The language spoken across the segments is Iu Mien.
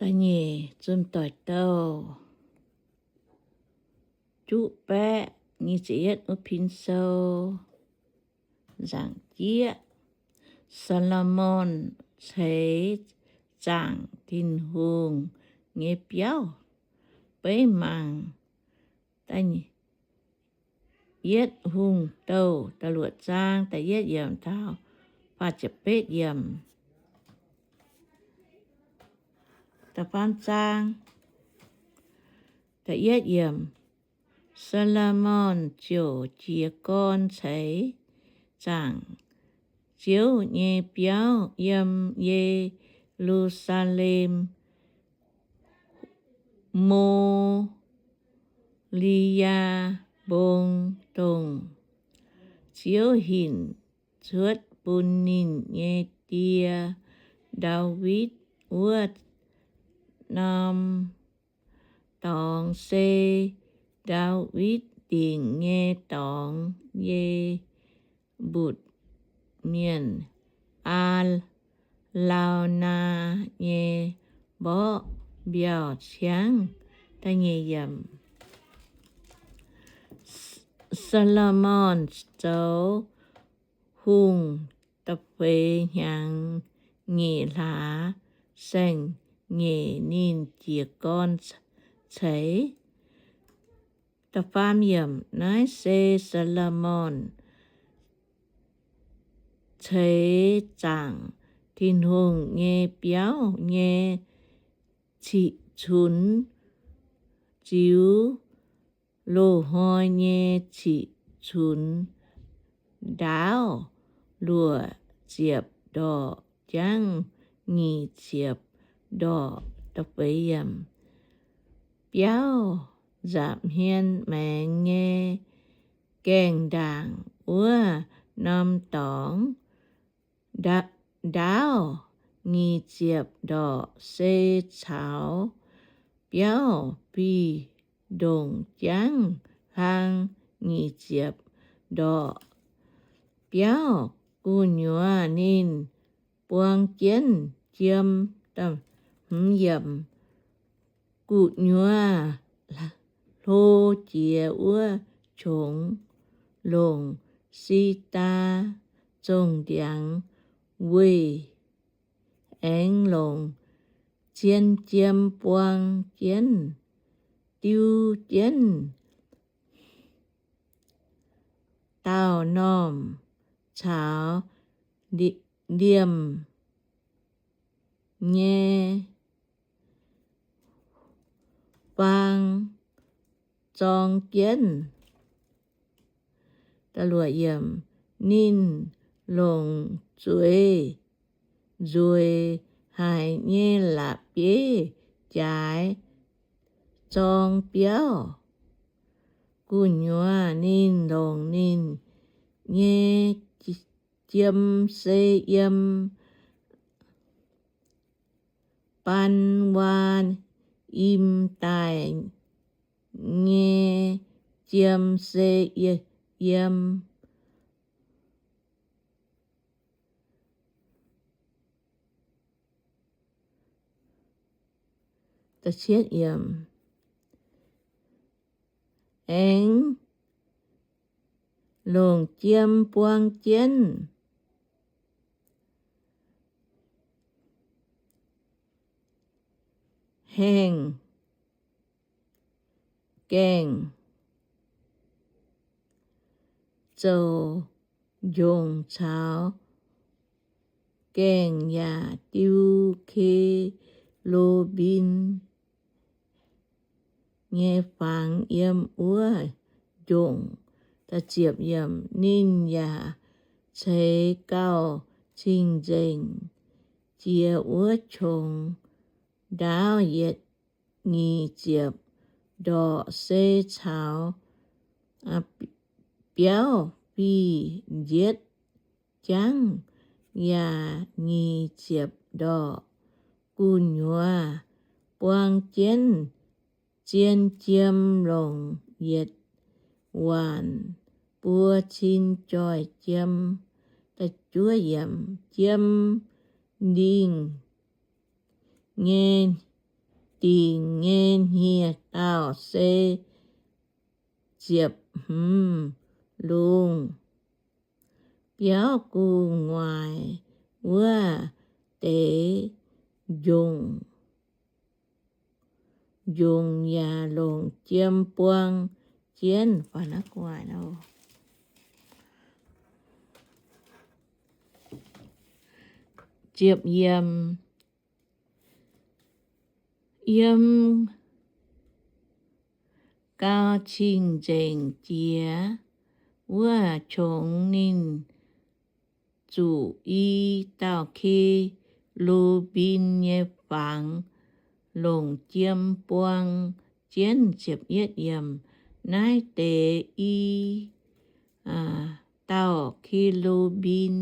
Da'nyeic zunv doic douh, juqv baeqv nyic ziepc yietv wuov pin sou, nzaangc jieqv, Saa^lo^morn ceix zaangc Tin-Hungh nyei biauv. Beiv mangc da'nyeic, Yietv Hungh Douh da'luoqc zaang da'yietv yiemc taux faah ziepc betv yiemc. Da'faam zaang, da'yietv yiemc. Saa^lo^morn ziouc jiez gorn ceix zaangc Ziouv nyei biauv yiem Ye^lu^saa^lem, Mo^li^yaa Mbong, dongh Ziouv hinc cuotv bun ninh nyei die, Ndaawitv, wuov norm dorngx, se Ndaawitv Dingc nyei dorngx, Ye^mbutc Mienh, Aa^lau^naa nyei mborqv mbiauh ciangv. Saa^lo^morn zoux hungh da'feix hnyangx nyeic hlaax, saeng-nyeic ninh jiez gorn ceix. Da'faam yiemc. Naaiv se Saa^lo^morn ceix zaangc Tin-Hungh nyei biauv nyei cunx, ziux loz-hnoi nyei cunx, ndaauv luoqc ziepc ndorqc jangv nyic ziepc ndorqc. Biauv nza'hmien maengx nyei gaengh ndaangc wuov norm dorngx, ndaauv nyic ziepc ndorqc se caux biauv fih ndongc jangv hlang nyic ziepc ndorqc. Biauv gu'nyuoz ninh buang jienv jiem. Gu'nyuoz hlo jiex wuov qongx longc si^ndaa zongh ndiangx weih, aengx longc zien jiem buang jienv, diu jienv daauh normh caux liemh nyei faang zorng jienv. Ninh longc zueiz nzueic haic nyei la'bieiv-jaaix zorng biauv. Gu'nyuoz ninh longc ninh nyei jiem se yiem baan waa im daaih nyei jiem se yiem aengx longc jiem buang jienv haengh gaengh zoux njongc caux gaengh yaac diu ke^lu^mbim nyei fangx yiem wuov njongc. Ninh yaac ceix gauh cing-nzengc jiex wuov qongx ndaauv yietc nyic ziepc ndorqc se caux biauv fih njietv jangv yaac nyic ziepc ndorqc. Gu'nyuoz buang jienv zien jiem longc yietc waanc buo cin joih jiem. Jiem ndingh nyei dingc nyei hniev-daauh se ziepc hmz lungh, biauv gu'nguaaic wuov deix njongc, njongc yaac longc jiem buang jienv. Yiem gau cing-nzengc jiex wuov qongx ninh zuqc i dauh ke^lu^mbim nyei fangx longc jiem buang jienv. Naaiv deix i dauh ke^lu^mbim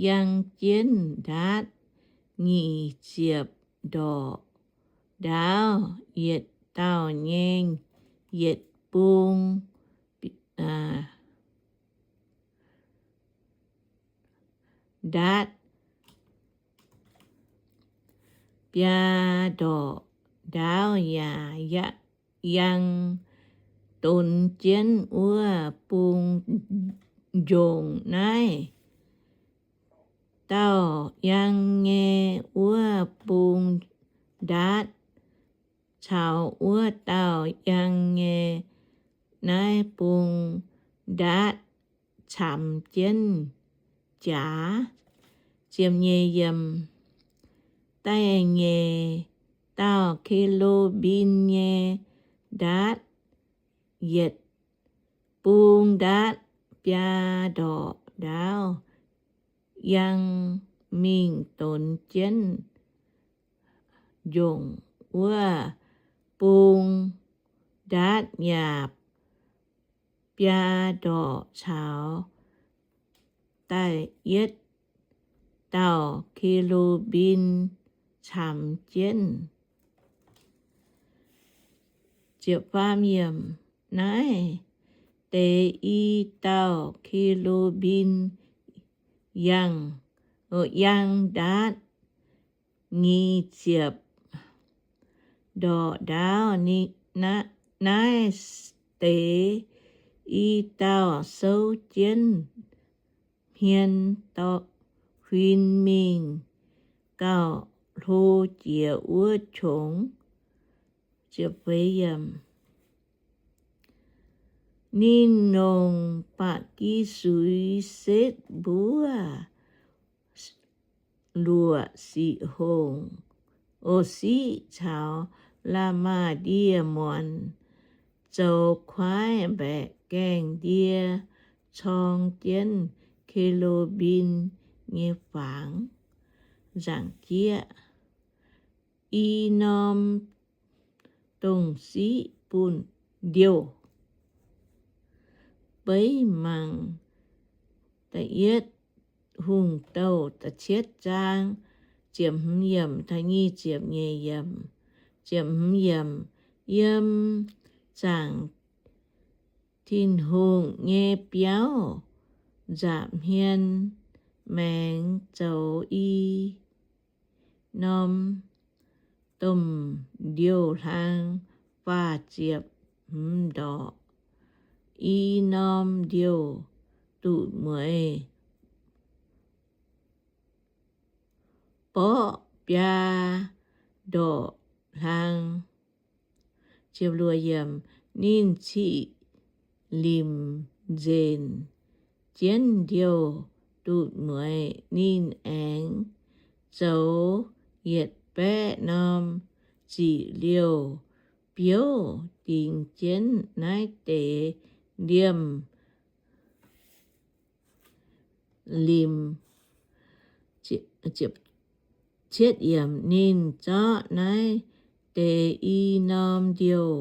yangh jienv ndaatv nyic ziepc ndorqc ndaauv, yietc dauh nyei yietc bung ndaatv biaa ndorqc ndaauv yaac yangh donx jienv wuov bung njongc. Naaiv dauh yangh nyei wuov bung ndaatv caux wuov dauh yangh nyei naaiv bung ndaatv camx jienv jaax. Ziepc nyeic yiem, da'nyeic dauh ke^lu^mbim nyei ndaatv yietc bung ndaatv biaa ndorqc ndaauv yangh mingh donx jienv njongc wuov bung ndaatv yaac biaa ndorqc caux da'yietv dauh ke^lu^mbim camx jienv. Naaiv deix i dauh ke^lu^mbim yangh, yangh ndaatv nyic ziepc ndorqc ndaauv. Naaiv deix i dauh souv jienv hmien huin mingh gauh hlo jiex wuov qongx. Ninh longc ba'gi suix setv mbuov luoqc siqv hongc, o, siqv caux la'maah ndie-muonz zoux kuaaiv mbaeqc gaengh ndie corng jienv ke^lu^mbim nyei fangx nzaangc jieqv. I norm dongh siqv bun ndiouh beiv mangc Da'yietv Hungh Douh da'cietv zaang, ziepc hmz yiemc taux nyic ziepc nyeic yiemc. Ziepc hmz yiemc, yiem zaangc Tin-Hungh nyei biauv nza'hmien maengx zoux i norm domh ndiouh hlang faah ziepc hmz ndorqc. I norm ndiouh duqv mueiz borqv biaa ndorqc hlang. Ninh ciqv limc nzenc jienv ndiouh duqv mueiz. Ninh aengx zoux yietc baeqv norm ziqc liouh biouv dingx jienv naaiv deix liemh limc. Cietv yiemc, ninh zorqv naaiv deix i norm ndiouh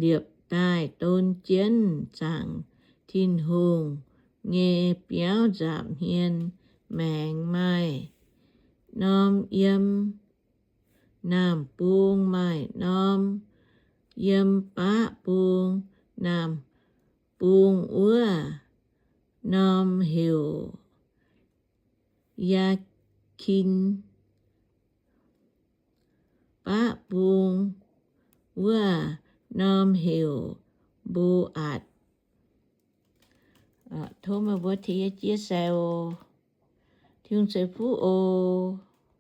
liepc daaih don jienv zaangc Tin-Hungh nyei biauv nza'hmien maengx maaih norm yiem naamh bung, maaih norm yiem baqv bung. Naamh bung wuov norm heuc Yaakin. baqv bung wuov norm heuc Mbo^aatc. Tov meih mbuo tie jiex sai oc. Tin-Hungh ceix fuqv oc.